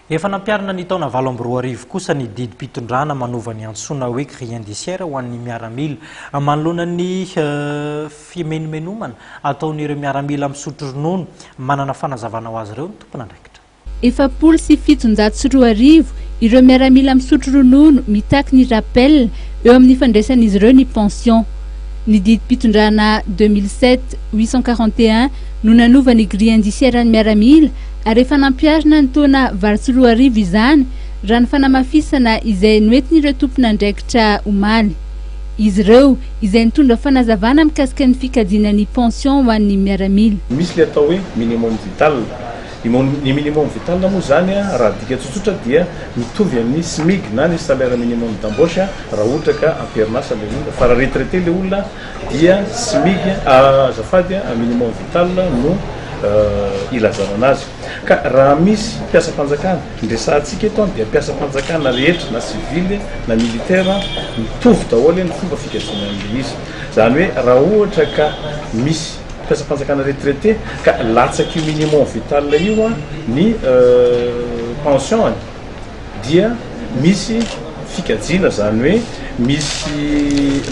Efa nampiharina ny taona 2008 kosa ny didim-pitondrana manova ny antsoina hoe grille indiciaire ho an'ny miaramila. Manoloana ny fimenomenomana ataon'ireo miaramila misotro ronono, manana fanazavana ho azy ireo ny tompon'andraikitra. 2040 ireo miaramila misotro ronono mitaky ny rappel eo amin'ny fandraisan'izy ireo ny pension. Ny didim-pitondrana 2007 841 no nanova ny grille indiciaire ny miaramila ary efa nampiharina ny taona 2008 izany, raha ny fanamafisana izay noentin'ireo tompon'andraikitra omaly. Izy ireo izay nitondra fanazavana mikasika ny fikajiana ny pension ho an'ny miaramila. Misy le atao hoe minimum vital. Ny minimum vital moa izany raha adika tsotsotra dia mitovy amin'ny SMIG na ny salaire minimum d'embauche raha ohatra ka am-perinasa le olona. Fa raha retraité le olona dia SMIG, azafady, minimum vital no ilazana anazy. Ka raha misy mpiasam-panjakana, ny resahantsika eto dia mpiasam-panjakana rehetra na sivily na militaire, mitovy daholo ny fomba fikajiana an'ilay izy. Izany hoe raha ohatra ka misy mpiasam-panjakana retraité ka latsak'io minimum vital io ny pension-ny dia misy fikajiana, izany hoe misy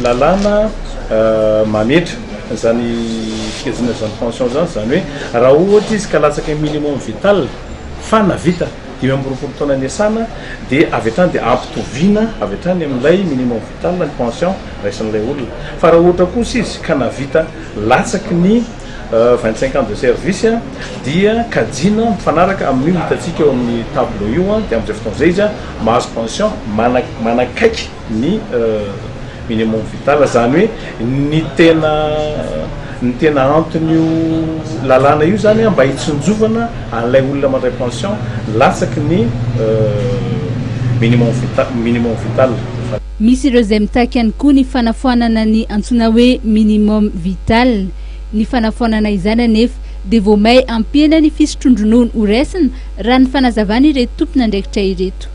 lalàna mametra izany fikajiana izany pension izany, izany hoe raha ohatra izy ka latsaky ny minimum vital fa nahavita 25 taona niasana dia avy hatrany dia ampitoviana avy hatrany amin'ilay minimum vital ny pension raisin'ilay olona. Fa raha ohatra kosa izy ka nahavita latsaky ny 25 ans de service dia kajiana mifanaraka amin'io hitantsika eo amin'ny tableau io, dia amin'izay fotoana izay izy mahazo pension manakaiky ny minimum vital. Izany hoe ny tena anton'io lalàna io zany mba hitsinjovana an'ilay olona mandray pension latsaky ny minimum vital. Misy ireo izay mitaky ihany koa ny fanafoanana ny antsoina hoe minimum vital. Ny fanafoanana izany anefa dia vao may ampihena ny fisotron-dronono ho raisina, raha ny fanazavana ireto tompon'andraikitra ireto.